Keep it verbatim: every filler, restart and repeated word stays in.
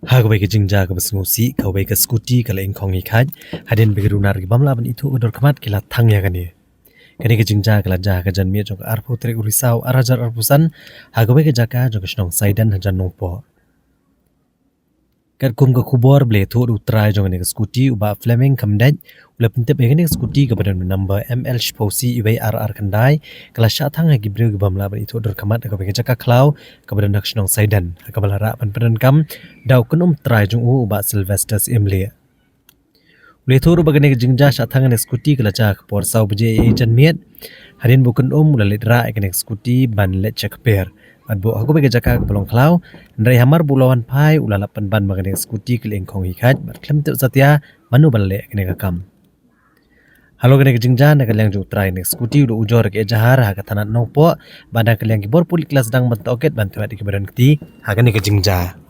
Ha kawei ka jingjia kaba sngewsih, kawei ka scooty ka la ingkhong hi khaid, hadien ba ki runar ki bym lah ban ithuh ka dur khmat ki la thang ïa kane. Kane ka jingjia ka la jia ha ka janmiet jong ka arphew tarik u Risaw ar hajar arphew san, ha kawei ka jaka jong ka shnong Saidan hajan Nongpoh. Katkum ka khubor ba la ïathuh da u trai jong kane ka scooty u Bah Fleming Khamdait, u la pyntip ba kane ka scooty kaba don number M L shiphew C wei ar ar khyndai, ka la shah thang ha ki briew ki bym lah ban ithuh dur khmat ha kawei ka jaka khlaw kaba don ha ka shnong Saidan, ha kaba la rah ban pyndonkam da u kynum trai jong u u Bah Sylvester Syiemlieh. U la ïathuh ruh ba kane ka jingjia shah thang kane ka scooty ka la jia ha ka por saw baje ïa janmiet. Hadien ba u kynum u la leit rah ïa kane ka scooty ban leit sha kper. Bad buh ha kawei ka jaka kaba long khlaw. Hynrei hamar ba u la wan phai u la lap pynban ba kane ka scooty ka la ingkhong hi khaid bad khlem tip satia mano ba la leh ïa kane ka kam. Halor kane ka jingjia, na ka liang jong u trai kane ka scooty u da ujor ïa ka ejahar ha ka thanat Nongpoh, bad na ka liang ki bor pulit ki la sdang ban tohkit ban thied ïa kiba don kti ha kane ka jingjia.